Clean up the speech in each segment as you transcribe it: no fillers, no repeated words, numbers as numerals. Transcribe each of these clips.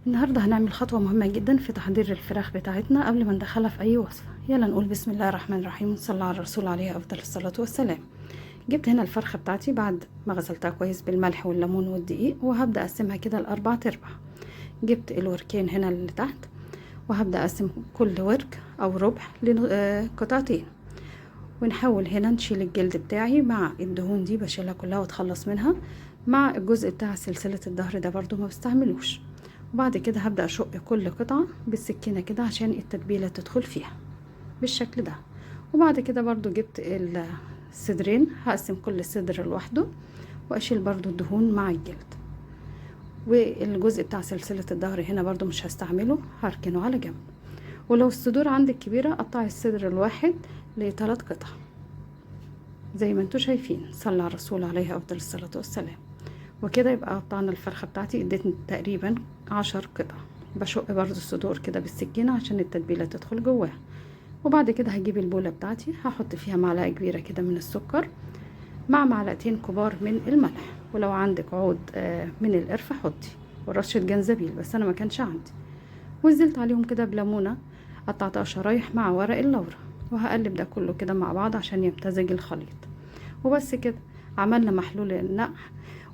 النهاردة هنعمل خطوة مهمة جدا في تحضير الفراخ بتاعتنا قبل ما ندخلها في أي وصفة. يلا نقول بسم الله الرحمن الرحيم ونصلي على الرسول عليه أفضل الصلاة والسلام. جبت هنا الفرخة بتاعتي بعد ما غسلتها كويس بالملح والليمون والدقيق، وهبدأ أقسمها كده لأربع أرباع. جبت الوركين هنا اللي تحت، وهبدأ أقسم كل ورك أو ربع لقطعتين. ونحاول هنا نشيل الجلد بتاعي مع الدهون دي، بشيلها كلها واتخلص منها، مع الجزء بتاع سلسلة الظهر ده برضو ما بستعملوش. وبعد كده هبدأ أشق كل قطعة بالسكينة كده عشان التتبيلة تدخل فيها بالشكل ده. وبعد كده برضو جبت الصدرين، هقسم كل صدر لوحده وأشيل برضو الدهون مع الجلد. والجزء بتاع سلسلة الظهر هنا برضو مش هستعمله، هركنه على جنب. ولو الصدور عندك كبيرة قطعي الصدر الواحد لثلاث قطع زي ما انتوا شايفين. صلى على الرسول عليه أفضل الصلاة والسلام. وكده يبقى قطعنا الفرخة بتاعتي، اديتني تقريبا 10 قطع. بشق برضو الصدور كده بالسكينة عشان التتبيلة تدخل جواها. وبعد كده هجيب البولة بتاعتي، هحط فيها معلقة كبيرة كده من السكر مع معلقتين كبار من الملح، ولو عندك عود من القرفة حطي، ورشة جنزبيل بس أنا ما كانش عندي. ونزلت عليهم كده بليمونة قطعتها شرايح مع ورق اللورة، وهقلب ده كله كده مع بعض عشان يمتزج الخليط. وبس كده عملنا محلول النقع،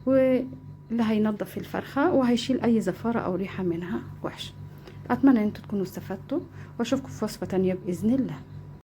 واللي هينظف الفرخة وهيشيل أي زفارة أو ريحة منها وحشة. أتمنى أن انتوا تكونوا استفدتوا، وأشوفكم في وصفة تانية بإذن الله.